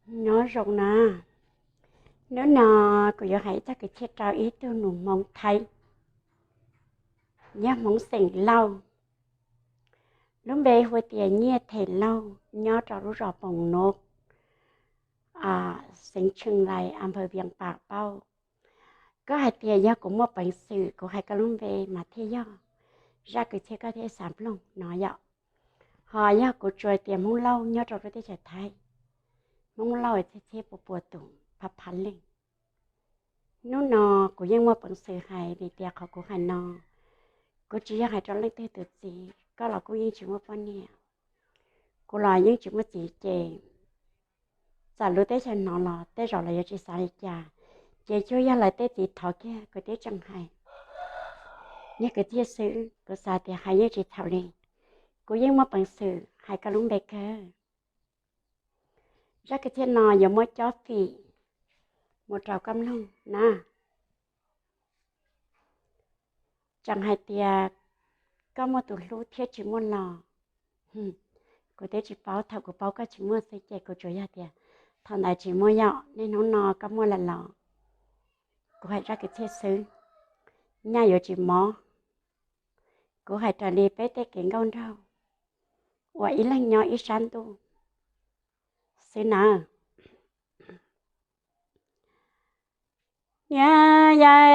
Nyob zoo na, hnub no kuv yuav hais txog kwv txhiaj rau ib tug nus Hmoob Thaib, nyob Hmoob xeem Lauj. Lub npe hu tias Nyiaj Them Lauj, nyob rau lub zos Poos Nub, xeev Tsheej Lais, a nphaw Vias Pas Pauj. Koj hais tias yog kuv muaj peev xwm kuv hais koj lub npe mas thiaj yog zaj kwv txhiaj koj thiaj xav mloog no yom. Ho yog kuv tsuas tias Hmoob Lauj nyob rau lub teb chaws Thaib, Hmoob Lauj txhiab txhiab pua pua tus phav phav leej. Hnub no kuv yeej muaj peev xwm hais vim tias qhov kuv hais no kuv tsis yog hais rau leej twg tus txiv, koj los kuj yeej tsis muaj poj niam, kuv los yeej tsis muaj txiv ces txawm lub teb chaws hnov los tej zaum lawv yuav tsis xav li cas, ces tsuas yog lawv tej txiv thov kiag kuv twb tseem hais. Niag kwv txhiaj xwb kuv xav tias hais yeej tsis txhaum li, kuv yeej muaj peev xwm hais koj lub npe kawg. Zaj kwv txhiaj no yuav muab cob fim mus rau koj mloog na. Tseem hais tias koj muaj tus hlub thiab tsis muaj los, kuv twb tsis paub, thaum kuv paub koj tsis muaj xwb ces kuv tsuas yog tias thaum ntawd tsis muaj yom, niaj hnub no koj muaj lawm los. Kuv hais zaj kwv txhiaj xwb, nyaj yuav tsis mob. Kuv hais raws li peb tej kev nkauj nraug uas ib leeg nyob ib sab ntuj xwb nawb. Niam yau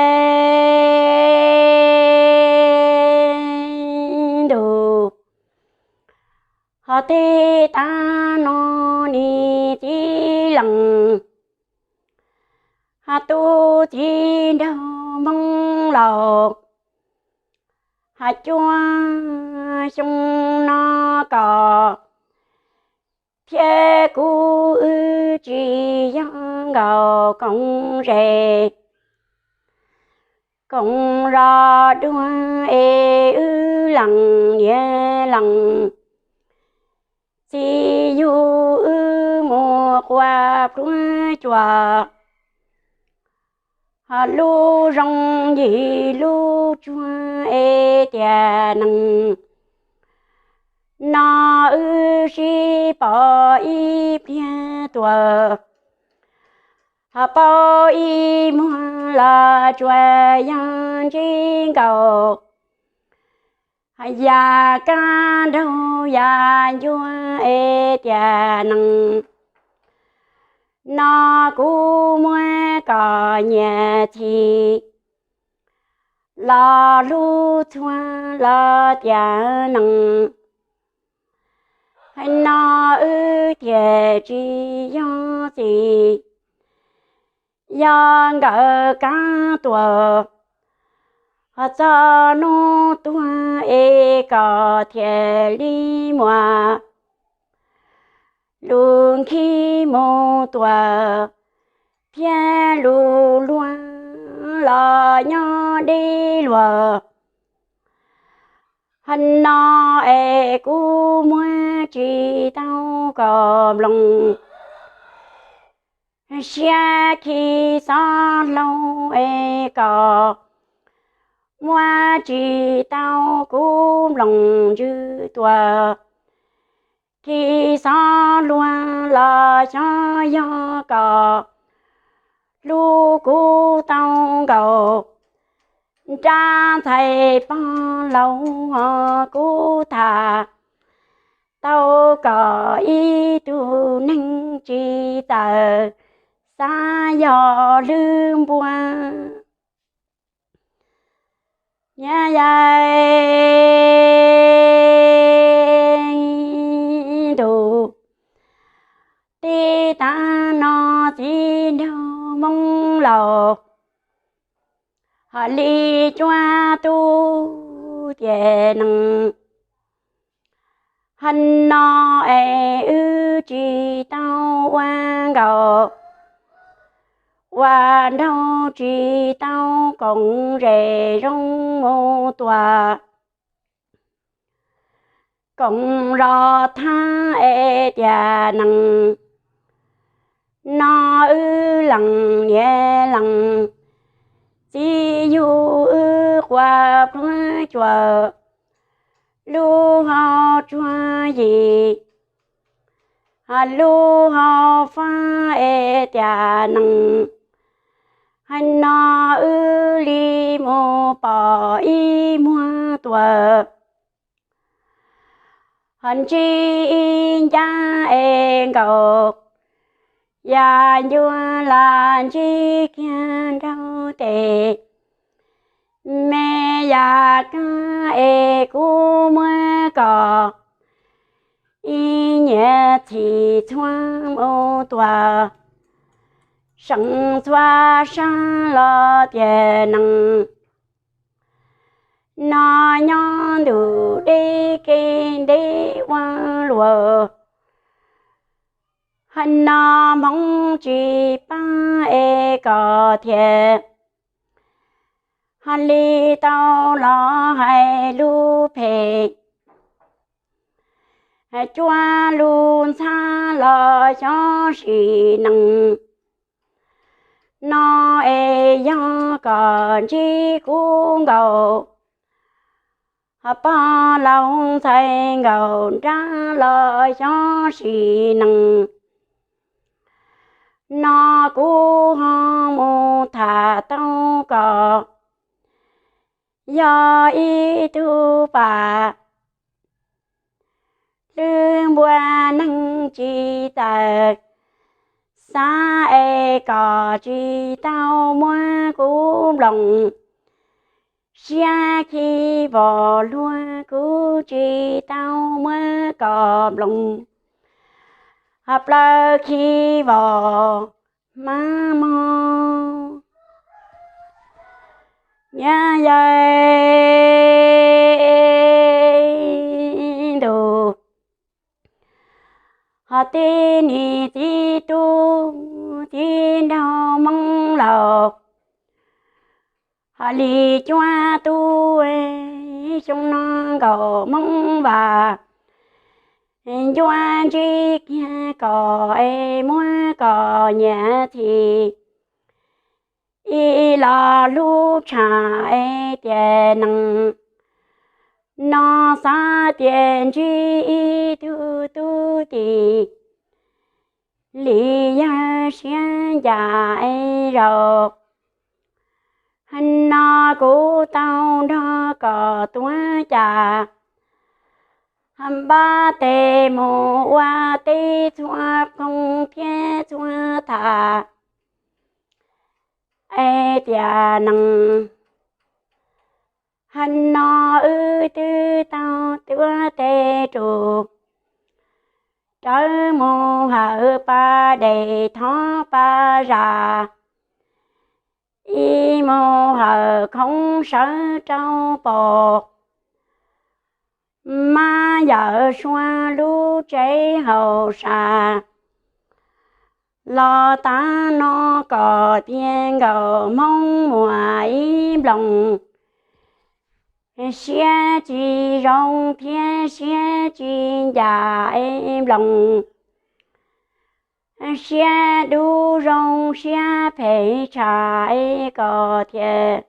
ntuj, ho teb tag no nim txiv lees, ho tus txiv nraug Hmoob laus, ho cuaj xyoo no koj thiab kuv wb tsis yog nkaus koom zes koom zos dua es wb lees niam lees txiv yug wb mus qua pluab cua. Ho lub zoo yim lub tsuag es tias nees no wb sib pom ib pliag tuaj, ho paub ib muag los tsuas yog ntsib nkaus. Ho yam kab nraug yam ncua es tias nees no kuv muab kom nyias txhim los hlub txhua los tias nees. Hais no wb thiaj tsis yog txiv, yog nkawd kab tuaj, ho txog hnub tuag es koj thiaj li muaj lus nkhib mus tuaj, thiab lus luag los nyob deb luag. Hais no es kuv muab tsis tau koj nploos, siab khi xob hlau es koj muab tsis tau kuv nploos ntsws tuaj. Khi xob hlau los xyov yog koj hlub kuv tau nkaus, nrab ntxhais pog laus ho kuv tham tau koj ib tug neeg tsis txawj xav yog hlwb npua. Niam yau ntuj, teb tag no txiv nraug Hmoob laus, ho li cuab tub tiam nees. Hais no es wb tsis tau ua nkaus, ua nraug tsis tau koom zes zoo mus tuaj. Koom zos thab es tias nees no wb lees niam lees txiv yug wb qua pluab cua lub hauv tsuag yim. Ho lub hauv fab es tias nees, hais no wb li mus pom ib muag tuag. Ho ntsib ib ncab es nkaus, yam ncua los ntsib kiag nraug tes. Me yam kab es kuv muab kom ib nyiam txhim txhua mus tuag, seem txhua sab los tias nees, no nyob ntuj deb kev deb ua luaj. Hais no hmoov tsis pab es kom thiaj ho li tau los hais lub phem, cuab lub ntxhab los xyov sim nees. No es yog kom ntsib kuv nkaus, ho pog laus ntxhais nkaus nrab los xyov sim nees. No kuv ho mus tham tau kom yog ib tug pas hlwb npua neeg tsis tawm, xav es kom tsis tau muab kuv nploos, siab khi vos luag kuv tsis tau muab kom nploos, ho plaws khi vos hmab mog. Nyab yawm ntuj, ho tib nim txiv tub txiv nraug Hmoob laus, ho li cuab tub xyoo no nkaus Hmoob Vaj, ncuab ntsib kiag kom es muab kom nyiam txhim. Ib los hlub tshaj es tias nees, no xav tias ntsib ib tug tub tim li yawg siab ncas es zaum. No kuv tau nrog kom tuav cas, npab tes mus ua teb txhua qhov thiab txhua tham es tias nees, hais no wb twb tau tuav tes rus rawv mus hawm pas dej thov pas zam, ib mus hawm khoov sawv rau pom mab yawm sua lub tsev hauj sam. Los tav no kom tiag nkaus Hmoob Muas ib nploos, siab tsis zoo thiab siab tsis ncas es nploos, siab dub zoo siab phem tshaj es kom thiaj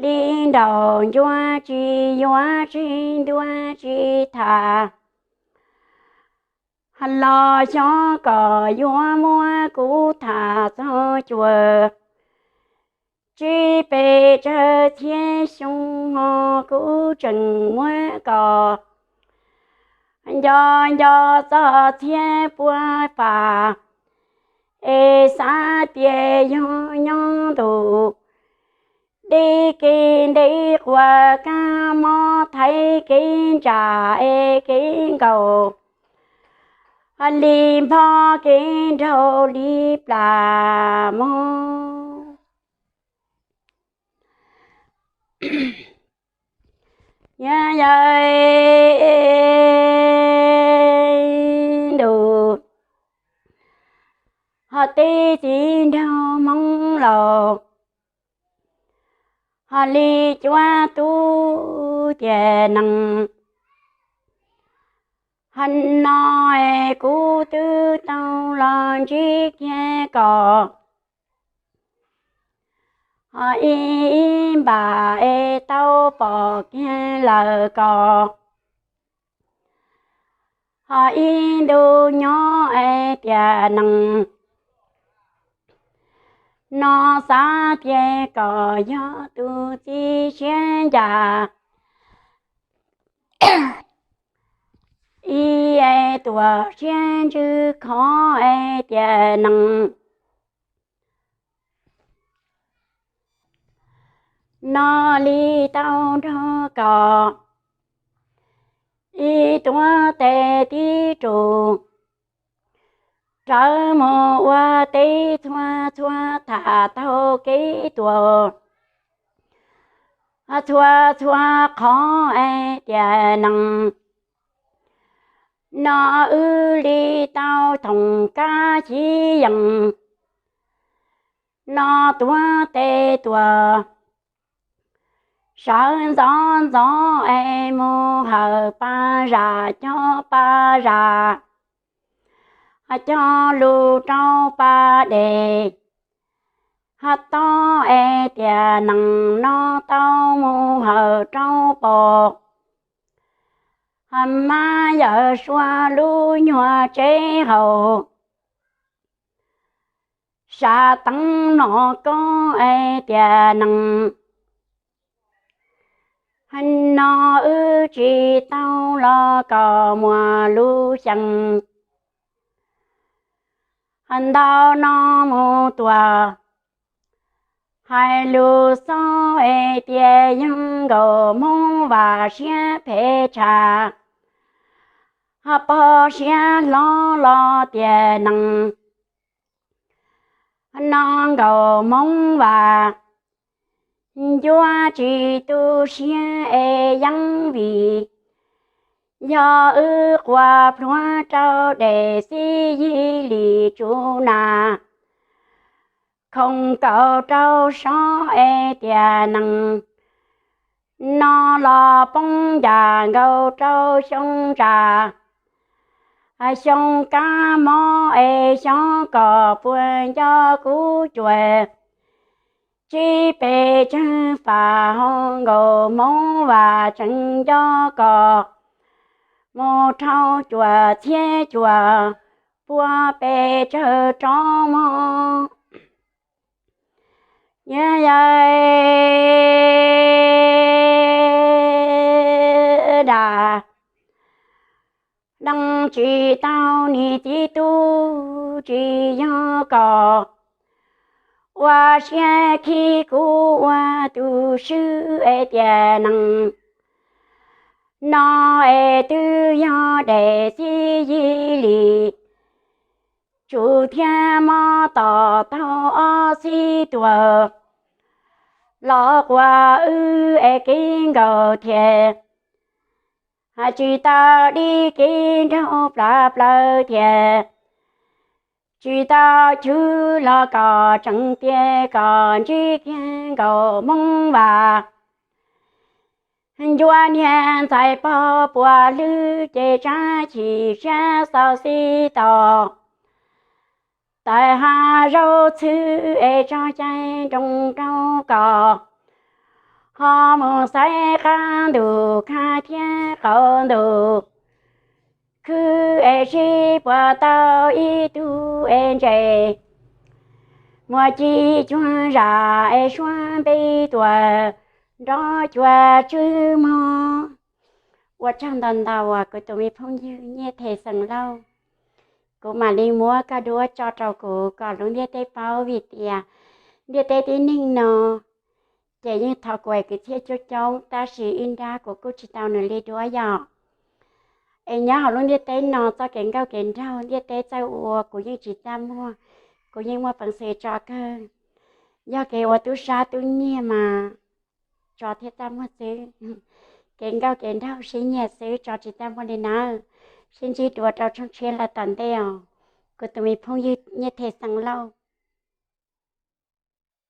li nraum ncua tsis yuav tsis ntuav tsis tham. Los xyov kom yuav muab kuv tham txog cua, tsib peb tsawg txhiab xyoo ho kuv tseem muab kom nco nco txog txhiab puab pas, es xav tias yog nyob ntuj deb kev deb quas kab mob thaiv kev ntsa es kev nkaus, li npog kev nraug li plas mog. Nyab yawm ntuj, ho tib txiv nraug Hmoob laus, ho li cuab tub tiag nees, hais no es kuv twb tau los ntsib kiag kom ho ib npam es tau pom kiag lawm kom Ib ntu nyob es tias nees no xav tias kom yog tus txiv siab ncas, ib es tuam siab ntsws khov es tias nees no li tau nrog kom ib tuav tes tib rus rawv mus ua teb txhua txhua tham taug kev tuaj txhua txhua qhov es tias nees no wb li tau thoom kab xyiv yees no tuav tes tuaj sawv ntxov ntxov es mus hawm pa zam cog pa zam, cog lus rau pa dej, ho tob es tias nees no tau mus hawm rau pom, ho mab yawm suav lub nyuag tsev haus sab teev mlom koob es tias nees no wb tsis tau los kom muaj lub xyeem ntau no mus tuaj. Hais lus xaus es tias yog nkaus Hmoob Vaj siab phem tshaj, ho pog siab hlob los tias nees no nkaus Hmoob Vaj ncuab tsis tu siab es yeeb vim yog wb quas plhuav rau dej xib yig li tsuv nas, khoom kaum rau sob es tias nees no los poob ncas nkaus rau xyoo ntsa, xyoo kab mob es xyoo kom puas nco kuv cuam tsib pes tsawg fam ho nkaus Hmoob Vaj tseem nco kom mus rhau cuam txhiab cuam pua pes tsawg rov mog. Yog dag dee tsis tau nim txiv tub tsis yog kom ua siab khib kuv ua tus swb es tias nees no es twb yog dej xib yig li tsuv thiab mob tom taug ob txhib tuaj los quas wb es kev nkaus thiab, tsis tau dib kev nraug plaws plaws thiab, tsis tau chwv los kom tseem tias kom ntsib kiag nkaus Hmoob Vaj. Ncuab niag ntxhais pog puas hlwb ces tsab chim siab xauv xib tau tawm hav zaub txhwb es tso cai nroo raug kom ho mus xaiv qab ntuj khab thiab qaum ntuj khwb es sib puas tau ib tug es ntses muaj ci cuag zam es suab npe tuaj nrov cuag tswb mog. Ua tsaug ntau ntau uas kuv tus me phooj ywg Nyiaj Them Xeem Lauj. Kuv mam li muab koj duab tso rau kuv kom lub ntiaj teb paub vim tias ntiaj teb tib neeg no ces yeej thov kuv es kwv txhiaj coob coob tab sis ib nrab kuv kuj tsis tau nws li duab yom. Es nyob hauv lub ntiaj teb no txoj kev nkauj kev nraug ntiaj teb txawj ua kuv yeej tsis txaj muag, kuv yeej muaj peev xwm tso kawg. Yog kev ua tub sab tub nyiag mas tso thiaj txaj muag xwb. Kev nkauj kev nraug sib nyiam xwb tso tsis txaj muag li nawb. Sib ntsib dua rau tshooj tshiab lawm tom ntej os, kuv tus me phooj ywg Nyiaj Them Xeem Lauj.